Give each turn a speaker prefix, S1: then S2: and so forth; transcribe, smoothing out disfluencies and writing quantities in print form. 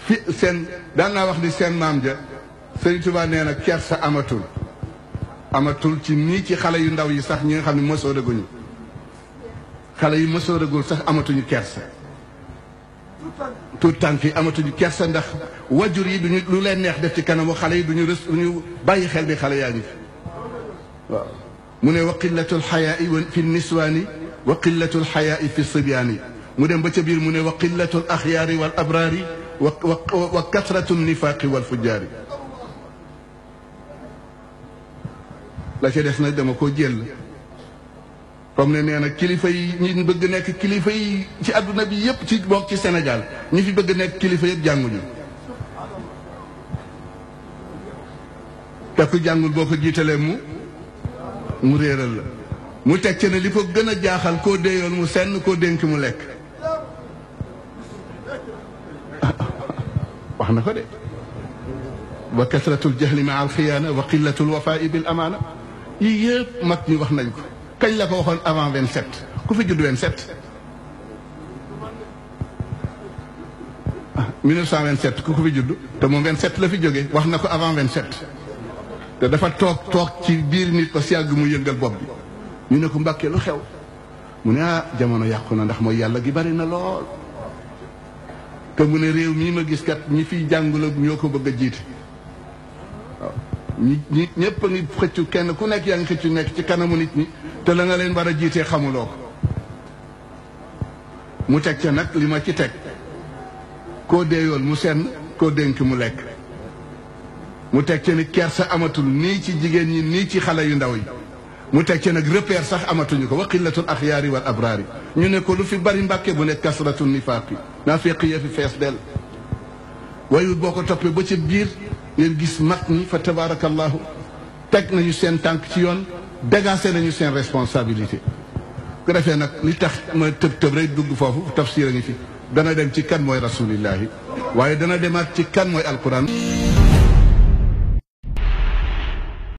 S1: fi seen daan naa wax ni seen maam ja Sëriñ Tuubaa nee na kersa amatul ci nii ci xale yu ndaw yi sax ñi nga xam ne mësooraguñu xale yi mësooragul sax amatuñu kersa tout tànk yi amatuñu kersa ndax wajur yi duñu lu leen neex def ci kanamu xale yi duñu bàyyi xel ni xale yaa ngi fi waaw mu ne wa qillatul xayaai fi niswaani wa qillatul xayaai fi sibyaani mu dem ba ca biir mu ne wa qillatul axyaari wal abraari wa kasratu nifaaqi wal fujjaari la ca des nag dama ko jël comme ne nee na kilifa yi ñi bëgg nekk kilifa yi ci adduna bi yëpp ci bokk ci Sénégal ñi fi bëgg nekk kilifa yëpp jànguñu te ku jàngul boo ko jiitalee mu réeral la mu teg ci ne li ko gën a jaaxal koo déyoon mu senn koo dénk mu lekk wax na ko de wa kasratul jahli maa alxiyaana wa qillatul wafaai bil amaana yii yëpp mag ñi wax nañ ko kañ la ko waxoon avant 27 ku fi judd 27 1927 ku fi judd te moom 27 la fi jóge wax na ko avant 27 te dafa toog ci biir nit ko si yàgg mu yëngal bopp bi ñu ne ko Mbàkke lu xew mu ne jamono yàqu na ndax mooy yàlla gi bari na lool te mu ne réew mii ma gis kat ñi fiy jàngula ñoo ko bëgg a jiite waaw ñi ñëpp a ngi xëccu kenn ku nekk yaa ngi xëccu nekk ci kanamu nit ñi te la nga leen war a jiitee xamuloo ko mu teg ca nag li ma ci teg koo deeyoon mu senn koo dénk mu lekk mu teg ca ni kersa amatul nii ci jigéen ñi nii ci xale yu ndaw yi mu teg ca nag repère sax amatuñu ko wa qillatul axyaari wal abraari ñu ne ko lu fi bari Mbàkke bu ne kasratul nifaaqi naafiq ya fi fees del waaye boo ko toppee ba ca biir ngeen gis mag ñi fa tabaarakallahu teg nañu seen tànk ci yoon dégagé nañu seen responsabilité ku defee nag li tax ma tëb rek dugg foofu tafsir a ngi fi dana dem ci kan mooy rasulillahi waaye dana demaat ci kan mooy alquran